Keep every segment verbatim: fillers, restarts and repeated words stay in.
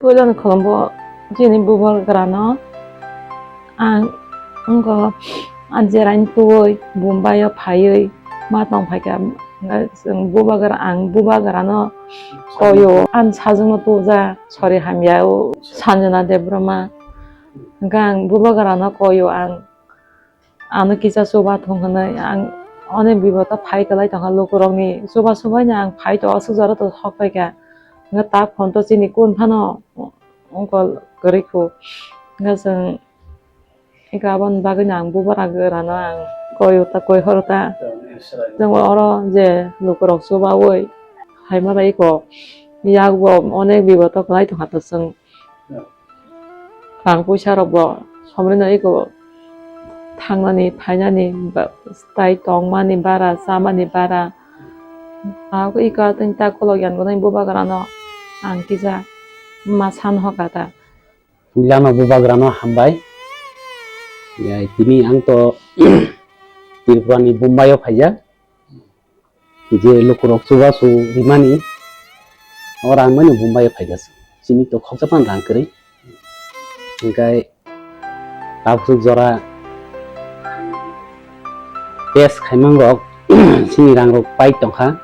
Puilani khulumbo chini bubagrano ang wngkha, ang jerain tuwi Bombay o phaiwi ma tong phaikha, hwnkhe chwng bubagra, ang bubagrano koyo, ang sajwkno tuja sori hamya o Sanjana Debbarma, hwnkhe ang bubagrano koyo, ang ano kisa chuba thung hwnwi ang onek biboto phai kwlai tongkha, lukurokni chuba subaino ang phai to aswk jora to hok paikha, hwnkhe ta phone to chini kun phano wngkol kwrwi khu, hwnkhe chwng eka aboni bagwino ang bubagra no ang koi ta koi horo ta, chwng oro je lukurok chubaui hai ma bai eko yakbo onek biboto kwlai tongkha to chwng. Rang puisa rok bo somrino eko thangnani, phainani, ba-, tai tongmani bara, chamani bara. Ako eko atwng ta kolok yan gonai bubagrano ang kisa ma san hoka ta. Puilano bubagrano hambai. Ya, tini ang to Tripurani Bombai o phaijak. Je lukurok chubachu rimani, o rang mano Bombay o phaikha se. Chini to khoksa phano rang kwrwi. Hwnkhe tabuk jora test khaimang rok chini rang rok pai tongkha.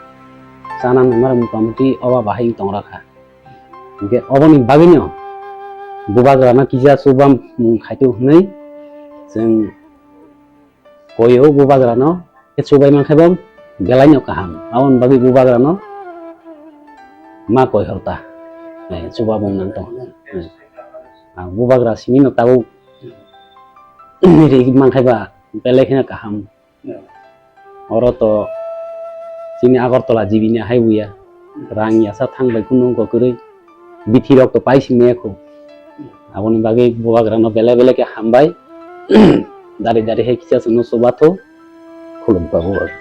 Chana nangma rok motamoti oba bahai tong rakha. Hwnkhe oboni bagwino bubagrano kisa chubamung khaito hwnwi chwng koyo bubagrano, khe chubai mankhe bo belaino kaham. Aboni bagwi bubagrano ma koi horta. Eh, chubamung nang tong. Eh, ang bubagra simi no tabuk ri mankhe ba belai kheno kaham. Oro to chini Agartala G B ni hai buya. Rang yasa thang bai kunu wngkha kwrwi. Bithi rok to pai simi ekho. Aboni bagwi bubagrano belai belai khe hambai. Dari dari hai kisa chwngno chubathok. Khulumkha bubagra.